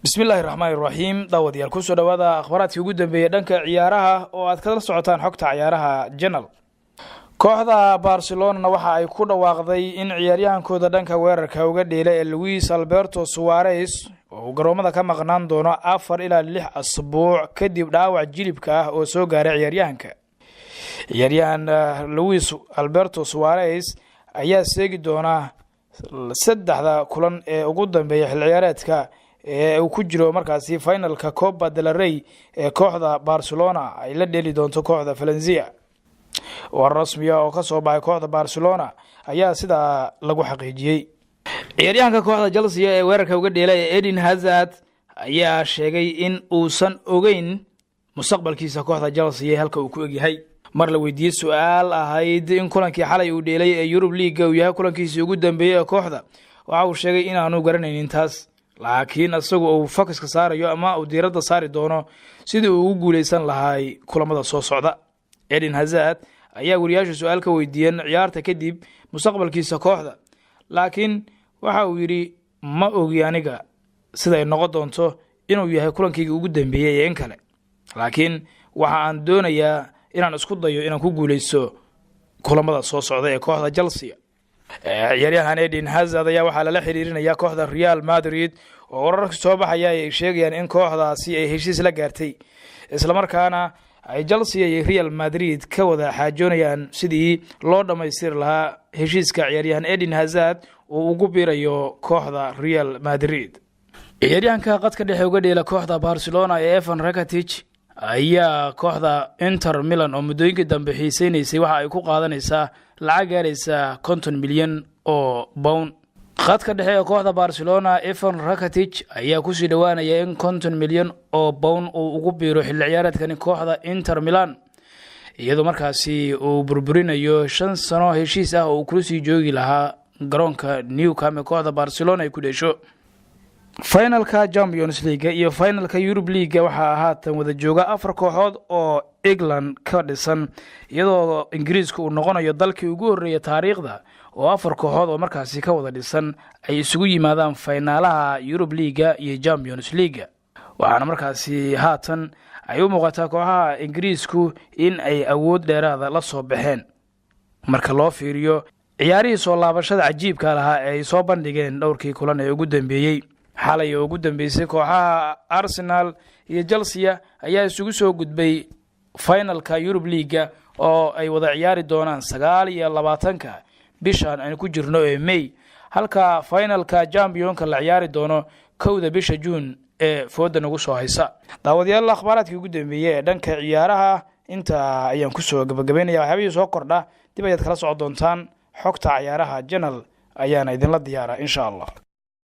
Bismillaahi raxmaani raxiim. Daawadayaal, kusoo dhawaada akhbaaraadkii ugu dambeeyey dhanka ciyaaraha oo aad kala socotaan Xogta Ciyaaraha Channel. Kooxda Barcelonana waxa ay ku dhawaaqday in ciyaaryahankooda dhanka weerarka uga dheela ee Luis Alberto Suarez oo uu garoomada ka maqnaan doono 4 ilaa 6 asbuuc kadib dhaawac jilibka ah oo soo gaaray ciyaaryahanka. Ciyaaryahan Luis Alberto Suarez ayaa seegi doona saddexda kulan ee ugu dambeeya xil ciyaareedka ee uu ku jiro markaasi finalka Copa del Rey ee kooxda Barcelona ay la dheeli doonto kooxda Valencia. War rasmiya oo kasoo baxay kooxda Barcelona ayaa sidaa lagu xaqiijiyey. Ciyaaryahanka kooxda Chelsea ee weerarka uga dheela ee Eden Hazard ayaa sheegay in uusan ogeyn mustaqbalkiisa kooxda Chelsea halka uu ku egyahay. Mar la weydiiyey su-aal ahayd in kulankii xalay uu dheelay ee Yurub League-ga uu yahay kulankiisii ugu dambeeyey ee kooxda, waxa uu sheegay inaanu garanaynin taas, laakiin isagu uu focuska saarayo ama uu diiradda saari doono sidii uu ugu guuleysan lahaay kulamada soo socda. Eden Hazard ayaa wariyaashu su-aal ka weydiiyeen ciyaarta kadib mustaqbalkiisa kooxda, laakiin waxa uu yidhi: "Ma ogi aniga siday noqon doonto inuu yahay kulankayga ugu dambeeyey iyo in kale, laakiin waxa aan doonayaa inaan isku dayo inaan ku guuleysto kulamada soo socda ee kooxda Chelsea." Ciyaaryahan Eden Hazard ayaa waxaa lala xiriirinayaa kooxda Real Madrid, oo wararka soo baxaya ay sheegayaan in kooxdaasi ay heshiis la gaartay, islamarkaana ay Chelsea iyo Real Madrid ka wada xaajoonayaan sidii loo dhammaystiri lahaa heshiiska ciyaaryahan Eden Hazard uu ugu biirayo kooxda Real Madrid. Ciyaaryahanka qadka dhexe uga dheela kooxda Barcelona ee Ivan Rakitic ayaa kooxda Inter Milan oo muddooyinkii dambe xiiseynaysay waxa ay ku qaadanaysaa lacag gaaraysa 50 milyan oo pound. Khadka dhexe ee kooxda Barcelona Ivan Rakitic ayaa kusii dhowaanaya in 50 milyan oo pound uu ugu biiro xilli ciyaareedkani kooxda Inter Milan, iyadoo markaasi uu burburinayo 5 sano heshiis ah oo uu kula sii joogi lahaa garoonka Nou Camp ee kooxda Barcelona ay ku dheesho. Finalka Champions League iyo finalka Yurub League-ga waxaa haatan wada jooga afar kooxood oo England ka dhisan, iyadoo Ingiriiska uu noqonayo dalkii ugu horreeya taariikhda oo afar kooxood oo markaasi ka wada dhisan ay isugu yimaadaan finaalaha Yurub League-ga iyo Champions League-ga. Waxaana markaasi haatan ay u muuqataa kooxaha Ingiriisku in ay awood dheeraada la soo baxeen marka loo fiiriyo ciyaarihii soo laabashada cajiibka lahaa ee ay soo bandhigeen dhowrkii kulan ee ugu dambeeyey. Xalay oo ugu dambeysay, kooxaha Arsenal iyo Chelsea ayaa isugu soo gudbay finalka Yurub League-ga oo ay wada ciyaari doonaan 29-ka bishan aynu ku jirno ee May, halka finalka championka la ciyaari doono 1-da bisha Juun ee fooda nagu soo haysa. Daawadayaal, akhbaaraadkii ugu dambeeyey ee dhanka ciyaaraha intaa ayaan kusoo gabagabaynaya. Waxyaabihii soo kordha dib ayaad kala socon doontaan. Xogta Cayaaraha Channel ayaana idinla diyaara, insha Allah.